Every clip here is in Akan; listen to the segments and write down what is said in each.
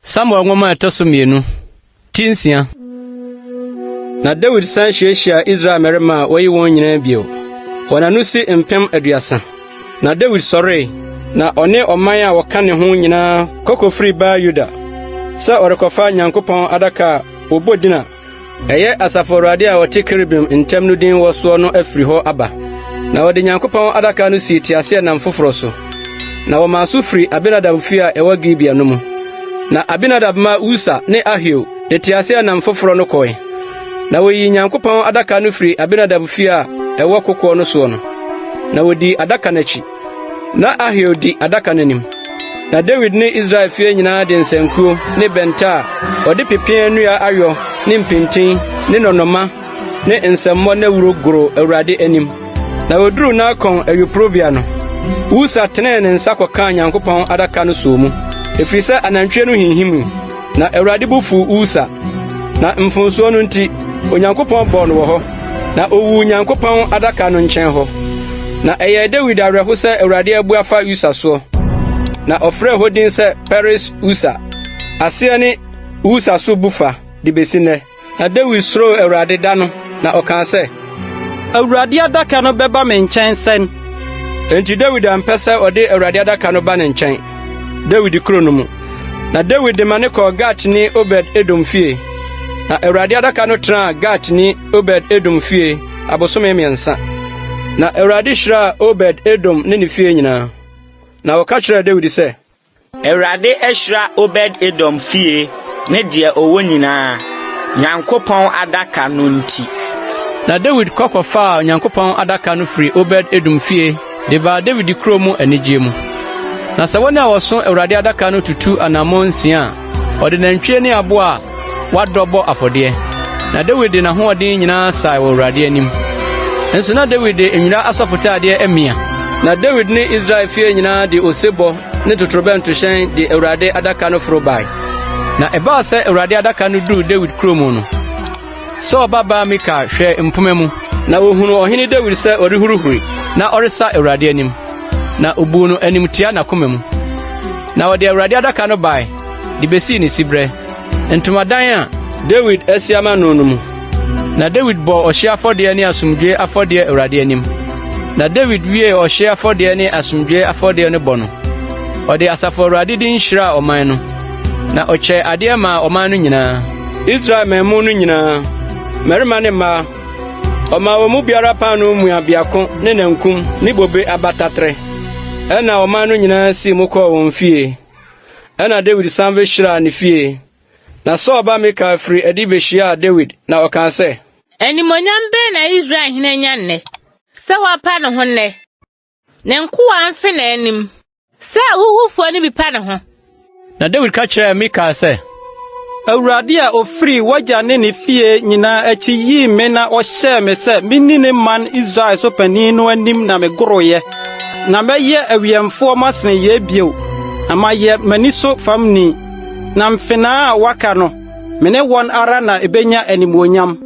Samuel nwoma a ɛtɔ so mmienu, ti nsia. Na Dawid san hyiahyiaa Israel mmarima a wayi wɔn nyinaa bio. Wɔn ano si 30,000. Na Dawid sɔree, na ɔne ɔman a wɔka ne ho nyinaa kɔ kofirii Baal-Yuda, sɛ ɔrekɔfa Nyankopɔn adaka a wɔbɔ din a ɛyɛ Asafo Awurade a ɔte kerubim ntam no din wɔ soɔ no afiri hɔ aba. Na wɔde Nyankopɔn adaka no sii teaseɛnam foforɔ so, na wɔmaa so firi Abinadab fie a ɛwɔ Gibea no mu. Na Abinadab mma Usa ne Ahio de teaseɛnam foforɔ no kɔe. Na wɔyii Nyankopɔn adaka no firii Abinadab fie a ɛwɔ kokoɔ no soɔ no, na wɔdii adaka no akyi. Na Ahio di adaka no anim. Na Dawid ne Israel fie nyinaa de nsankuo ne bɛnta a wɔde pepeaa nnua ayɔ ne mpintin ne nnɔnnɔmma ne nsɛmmɔ nnawuro goroo Awurade anim. Na woduruu Nakon awiporowbea no, Usa tenee ne nsa kɔkaa Nyankopɔn adaka no soo mu, efiri sɛ anantwie no hinhimii. Na Awurade bo fuw Usa, na mfomsoɔ no nti, Onyankopɔn bɔɔ no wɔ hɔ, na owuu Nyankopɔn adaka no nkyɛn hɔ. Na ɛyɛɛ Dawid awerɛho sɛ Awurade abu afa Usa soɔ, na ɔfrɛɛ hɔ din sɛ Peres Usa, aseɛ ne Usa so bu fa, de besi nnɛ. Na Dawid suroo Awurade da no, na ɔkaa sɛ, Awurade adaka no bɛba me nkyɛn sɛn? Enti Dawid ampɛ sɛ ɔde Awurade adaka no ba ne nkyɛn, Dawid kurow no mu. Na Dawid de ma ne kɔɔ Gatni Obed-Edom fie. Na Awurade adaka no tenaa Gatni Obed-Edom fie abosome mmiɛnsa. Na Awurade hyiraa Obed-Edom ne ne fie nyinaa. Na wɔka kyerɛɛ Dawid sɛ, Awurade ahyira Obed-Edom fie ne deɛ ɔwɔ nyinaa, Nyankopɔn adaka no nti. Na Dawid kɔ kɔfaa Onyankopɔn adaka no firii Obed-Edom fie de baa Dawid kurow mu anigye mu. Na sɛ wɔn a wɔso Awurade adaka no tutu anammɔn nsia a, ɔde nantwie ne aboa a wadɔ bɔ afɔdeɛ. Na Dawid de n'ahoɔden nyinaa sae wɔ Awurade anim. Nso na Dawid de nwera asɔfotaadeɛ amia. Na Dawid ne Israel fie nyinaa de osebɔ ne totorobɛntohyɛn de Awurade adaka no foro bae. Na ɛbaa sɛ Awurade adaka no duruu Dawid kurow mu no, Saul babaa Mikal hwɛɛ mpomma mu, na ohunuu ɔhene Dawid sɛ ɔrehuruhuruw na ɔresa Awurade anim, na obuu no animtiaa n'akoma mu. Na wɔde Awurade adaka no bae de besii ne siberɛ, ntomadan a Dawid asi ama no no mu. Na Dawid bɔɔ ɔhyeɛ afɔdeɛ ne asomdwoe afɔdeɛ Awurade anim. Na Dawid wiee ɔhyeɛ afɔdeɛ ne asomdwoe afɔdeɛ no bɔ no, ɔde Asafo Awurade din hyiraa ɔman no, na ɔkyɛɛ adeɛ maa ɔman no nyinaa. Israel mmamu no nyinaa, mmarima ne mmaa, ɔmaa wɔn mu biara paanoo mua biako ne nankum ne bobe aba taterɛ. Ɛnna ɔman no nyinaa sii mu kɔɔ wɔn fie. Ɛnna Dawid san behyiraa ne fie. Na Saul ba Mikal firii adi behyiaa Dawid, na ɔkaa sɛ. Animuonyam bɛn na Israel hene anya nnɛ, sɛ wapa ne ho nnɛ, ne nkoa mfenaa anim, sɛ ahuhufoɔ no bi pa ne ho? Na Dawid ka kyerɛɛ Mikal sɛ, Awurade a ofirii w'agya ne ne fie nyinaa akyi yii me na ɔhyɛɛ me sɛ minni ne man Israel so panyin no anim na megoroeɛ. Na mɛyɛ awiɛmfoɔ masene yei bio, na mayɛ m'ani so famni. Na mfenaa a wɔaka no, me ne wɔn ara na ebenya animuonyam.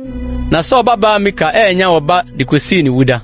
Na Saul babaa Mikal annya ɔba de kosii ne wuda.